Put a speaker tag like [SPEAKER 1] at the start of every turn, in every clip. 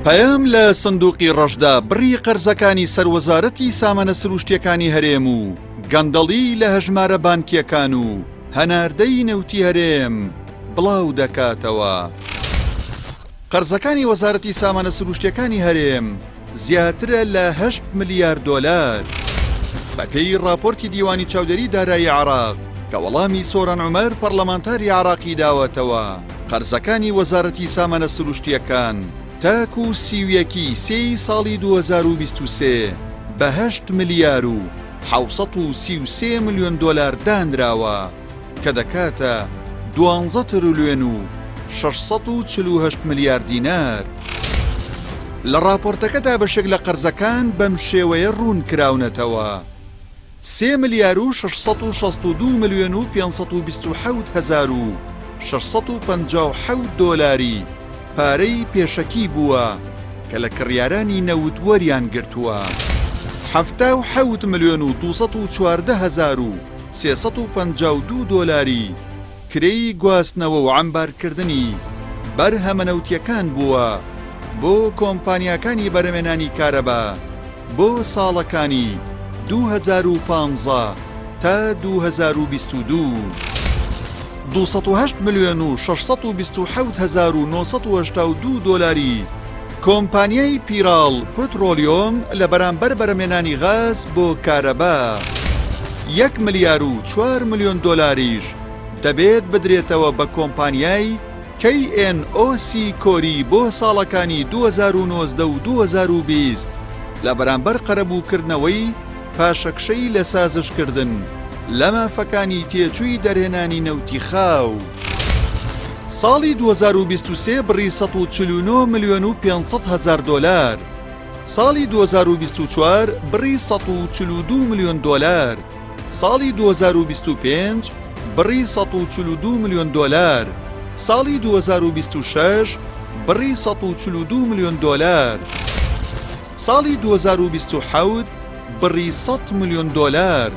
[SPEAKER 1] پەیام لە سندوقی ڕەشدا بڕی قەرزەکانی سەر وەزارەتی سامانە سروشتیەکانی هەرێم و گەندەڵی لە هەژمارە بانکیەکان و هەناردەی نەوتی هەرێم بڵاو دەکاتەوە. قەرزەکانی وەزارەتی سامانە سروشتیەکانی هەرێم زیاترە لە هەشت ملیار دۆلار. بەپێی ڕاپۆرتی دیوانی چاودێری دارایی عێراق کە وەڵامی سۆران عومەر پەڕلەمانتاری عێراقی داوەتەوە، قەرزەکانی وەزارەتی سامانە سروشتییەکان تاکو 31 ی سێی ساڵی 2023 بە هەشت ملیار و 733 ملیۆن دۆلار دانراوە. کە دەکاتە دوانزە ترلیۆن و 648 ملیار دینار. لە ڕاپۆرتەکەدا بەشێک لە قەرزەکان بەم شێوەیە ڕوون کراونەتەوە، سێ ملیار و 662 ملیۆن و 527 هەزار و 657 دۆلاری پارەی پێشەکی بووە کە لە کڕیارانی نەوت وەریان گرتووە. 77 ملیۆن و 214 هەزار و 352 دۆلاری کرێی گواستنەوە و عەمبارکردنی بەرهەمە نەوتییەکان بووە بۆ کۆمپانیاکانی بەرهەمێنانی کارەبا بۆ ساڵەکانی 2015 تا 2022. 208 ملیۆن و 627 هەزار و 982 دۆلاری کۆمپانیای پیراڵ پترۆلیۆم لە بەرامبەر بەرهەمهێنانی غاز بۆ کارەبا، یەک ملیار و چوار ملیۆن دۆلاریش دەبێت بدرێتەوە بە کۆمپانیای KNOC کۆری بۆ ساڵەکانی 2019 و 2020 لە بەرامبەر قەرەبووکردنەوەی پاشەکشەی لە سازشکردن لە مافەکانی تێچووی دەرهێنانی نەوتی خاو. ساڵی 2023 بڕی 149 ملیۆن و 500 هەزار دۆلار، ساڵی 2024 بڕی 142 ملیۆن دۆلار، ساڵی 2025 بڕی 142 ملیۆن دۆلار، ساڵی 2026 بڕی 142 ملیۆن دۆلار، ساڵی 2027 بڕی 100 ملیۆن دۆلار،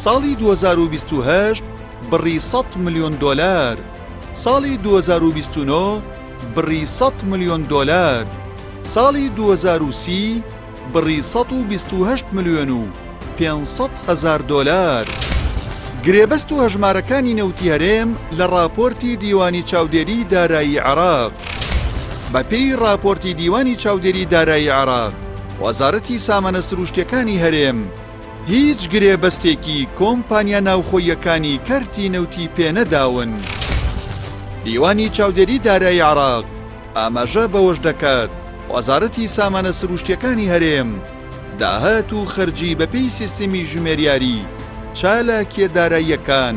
[SPEAKER 1] ساڵی 2028 بڕی 100 ملیۆن دۆلار، ساڵی 2029 بڕی 100 ملیۆن دۆلار، ساڵی 2030 بڕی 128 ملیۆن و 500 هەزار دۆلار. گرێبەست و هەژمارەکانی نەوتی هەرێم لە ڕاپۆرتی دیوانی چاودێری دارایی عێراق. بەپێی ڕاپۆرتی دیوانی چاودێری دارایی عێراق، وەزارەتی سامانە سروشتیەکانی هەرێم هیچ گرێبەستێکی کۆمپانیا ناوخۆییەکانی کەرتی نەوتی پێنەداون. دیوانی چاودێری دارایی عێراق ئاماژە بەوەش دەکات، وەزارەتی سامانە سروشتیەکانی هەرێم داهات و خەرجی بەپێی سیستمی ژمێریاری چالاکیە داراییەکان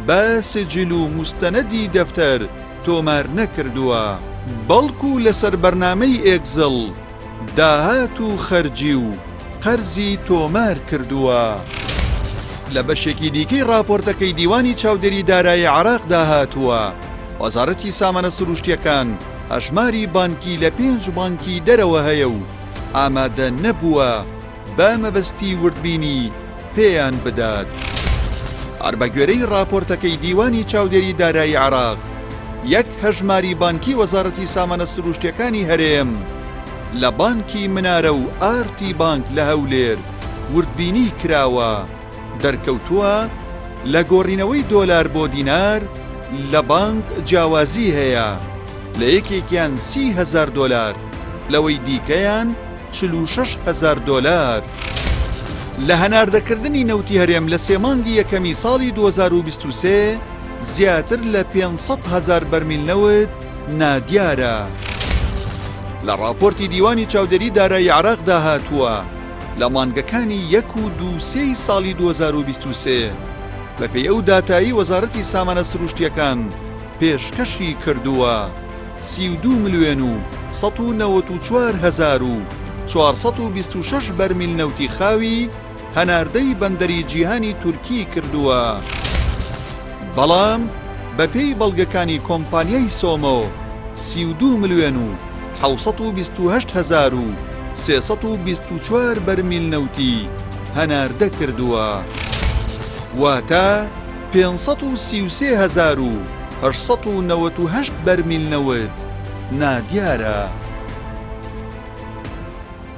[SPEAKER 1] بە سجل و موستەنەدی دەفتەر تۆمار نەکردووە، بەڵکو لەسەر بەرنامەی ئێکزڵ داهات و خەرجی و قەرزی تۆمار کردووە. لە بەشێکی دیکەی ڕاپۆرتەکەی دیوانی چاودێری دارایی عێراقدا هاتووە، وەزارەتی سامانە سروشتییەکان هەژماری بانکی لە پێنج بانکی دەرەوە هەیە و ئامادە نەبووە بە مەبەستی وردبینی پێیان بدات. هەر بەگوێرەی ڕاپۆرتەکەی دیوانی چاودێری دارایی عێراق، یەک هەژماری بانکی وەزارەتی سامانە سروشتیەکانی هەرێم لە بانکی منارە و ئارتی بانک لە هەولێر وردبینی کراوە، دەرکەوتووە لە گۆڕینەوەی دۆلار بۆ دینار لە بانک جیاوازی هەیە، لە یەکێکیان 30 هەزار دۆلار، لەوەی دیکەیان 46 هەزار دۆلار. لە هەناردەکردنی نەوتی هەرێم لە سێ مانگی یەکەمی ساڵی 2023 زیاتر لە 500 هەزار بەرمیل نەوت نادیارە. لە ڕاپۆرتی دیوانی چاودێری دارایی عێراقدا هاتووە، لە مانگەکانی یەک و دوو سێی ساڵی 2023 بەپێی ئەو داتایەی وەزارەتی سامانە سروشتییەکان پێشکەشی کردووە، 32 ملیۆن و 194 هەزار و 426 بەرمیل نەوتی خاوی هەناردەی بەندەری جیهانی تورکی کردووە. بەڵام بەپێی بەڵگەکانی کۆمپانیای سۆمۆ 32 ملیۆن و 728 هەزار و 324 بەرمیل نەوتی هەناردە کردووە. واتە 533 هەزار و 898 بەرمیل نەوت نادیارە.